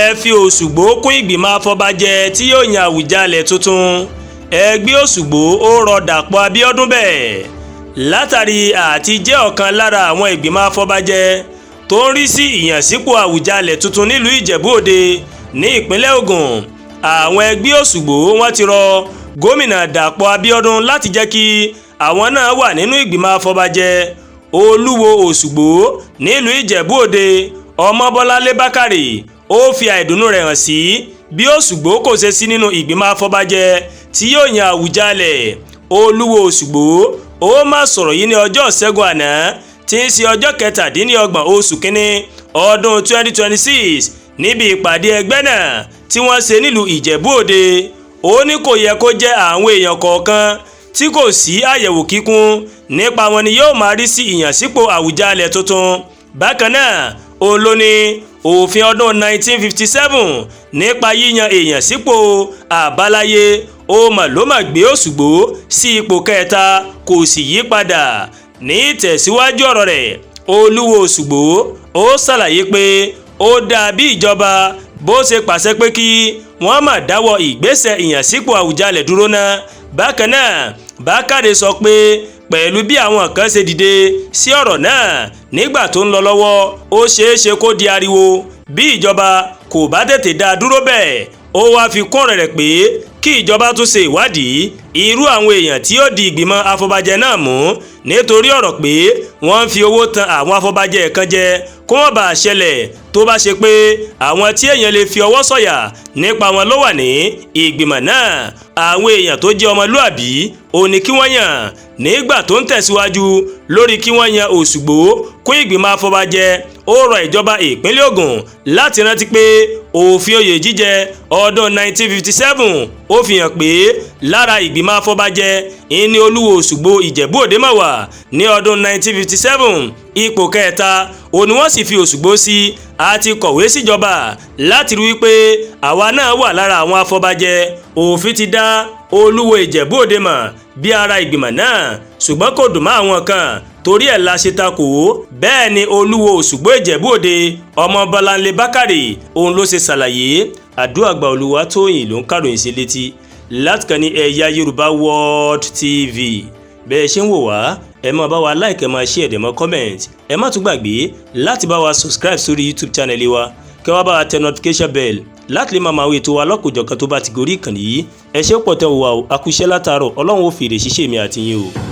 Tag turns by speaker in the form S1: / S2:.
S1: Ẹ fi Òṣùgbó kún ìgbìmọ̀ afọbajẹ tí yóò yan Àwùjalẹ̀ tuntun. Ẹgbẹ́ Òṣùgbó ó rọ Dàpọ̀ Abíọ́dún bẹ́ẹ̀ látàrí àti jẹ́ ọ̀kan lára àwọn ìgbìmọ̀ afọbajẹ tó ń rí sí ìyànsípò Àwùjalẹ̀ tuntun nílùú Ìjẹ̀bú Òde ní ìpínlẹ̀ Ògùn. Àwọn ẹgbẹ́ Òṣùgbó wọ́n ti rọ gómìnà Dàpọ̀ Abíọ́dún láti jẹ́ kí àwọn náà wà nínú ìgbìmọ̀ afọbajẹ. Olúwo Òṣùgbó nílùú Ìjẹ̀bú Òde, Ọmọbọ́láńlé Bákàrè, ó fi àìdùnnú rẹ̀ hàn sí bí Òṣùgbó kò ṣe sí nínú ìgbìmọ̀ afọbajẹ tí yóò yan Àwùjalẹ̀. Olúwo Òṣùgbó ó má sọ̀rọ̀ yìí ní ọjọ́ Ìṣẹ́gun àná tí ń ṣe ọjọ́ 27 oṣù kínní ọdún 2026 níbi ìpàdé ẹgbẹ́ náà tí wọ́n ṣe nílùú Ìjẹ̀bú Òde. Ó ní kò yẹ kó jẹ́ àwọn èèyàn kọ̀ọ̀kan tí kò sí àyẹ̀wò kíkún nípa wọn ni yóò máa rí sí ìyànsípò Àwùjalẹ̀ tuntun. Bákan náà, òun ló ní òfin ọdún 1957 nípa yíyan èèyàn sípò àbáláyé ó mà ló mà gbé Òṣùgbó sí ipò kẹta, kò sì yí padà. Ní ìtẹ̀síwájú ọ̀rọ̀ rẹ̀, Olúwo Òṣùgbó ó ṣàlàyé pé ó dáa bí ìjọba bó ṣe pàṣẹ pé kí wọ́n má dáwọ́ ìgbésẹ̀ ìyànsípò Àwùjalẹ̀ dúró ná. Bákan náà, Bákàrè sọ pé pẹ̀lú bí àwọn kan ṣe dìde sí ọ̀rọ̀ náà nígbà tó ń lọ lọ́wọ́, ó ṣeé ṣe kó di ariwo bí ìjọba kò bá tètè dá a dúró bẹ́ẹ̀. Ó wáá fi kún ọ̀rọ̀ rẹ̀ pé kí ìjọba tún ṣe ìwádìí irú àwọn èèyàn tí yóò di ìgbìmọ̀ afọbajẹ náà mú, nítorí ọ̀rọ̀ pé wọ́n ń fi owó tan àwọn afọbajẹ kan jẹ kó wọ́n bá a ṣẹlẹ̀ tó bá ṣe pé àwọn tí èèyàn lè fi ọwọ́ sọ̀yà nípa wọn ló wà ní ìgbìmọ̀ náà. Àwọn èèyàn tó jẹ́ ọmọlúàbí ò ní kí wọ́n yàn. Nígbà tó ń tẹ̀síwájú lórí kí wọ́n yan Òṣùgbó kún ìgbìmọ̀ afọbajẹ, ó rọ ìjọba ìpínlẹ̀ Ògùn láti rántí pé òfin oyè jíjẹ ọdún 1957 ó fi hàn pé lára ìgbìmọ̀ afọbajẹ ìní Olúwo Òṣùgbó Ìjẹ̀bú Òde mà wà ní ọdún 1957. Ipò kẹta òní wọ́n sì fi Òṣùgbó sí. Àti kọ̀wé síjọba láti rí wípé àwa náà wà lára àwọn afọbajẹ. Òfin ti dá Olúwo Ìjẹ̀bú Òde mọ̀ bí ara ìgbìmọ̀ náà, ṣùgbọ́n kò dùn mọ́ àwọn kan, torí ẹ̀ la ṣe takò ó. Bẹ́ẹ̀ ni Olúwo Òṣùgbó Ìjẹ̀bú Òde, Ọmọbọ́láńlé Bákàrè, òun ló ṣe ṣàlàyé. Àdúràgbà Olúwatóyìn ló ń kàròyìn sí létí láti kàn ní Ẹ̀yà Yorùbá World TV. Bẹ́ẹ̀ ṣe ń wò wá, ẹ máa bá wa like, ẹ máa share, ẹ máa comment. Ẹ má tún gbàgbé láti bá wa subscribe sórí YouTube channel wa, kẹ́ wá bá wa tẹ notification bell láti lè máa wo ètò wa lọ́kùnjọ̀kan tó bá ti gorí ìkànnì yìí. Ẹ ṣé pọ̀ tẹ́ wò wá o. Akúṣẹ́ látàárọ̀, Ọlọ́run ó fèrè ṣíṣe mi àti yín o.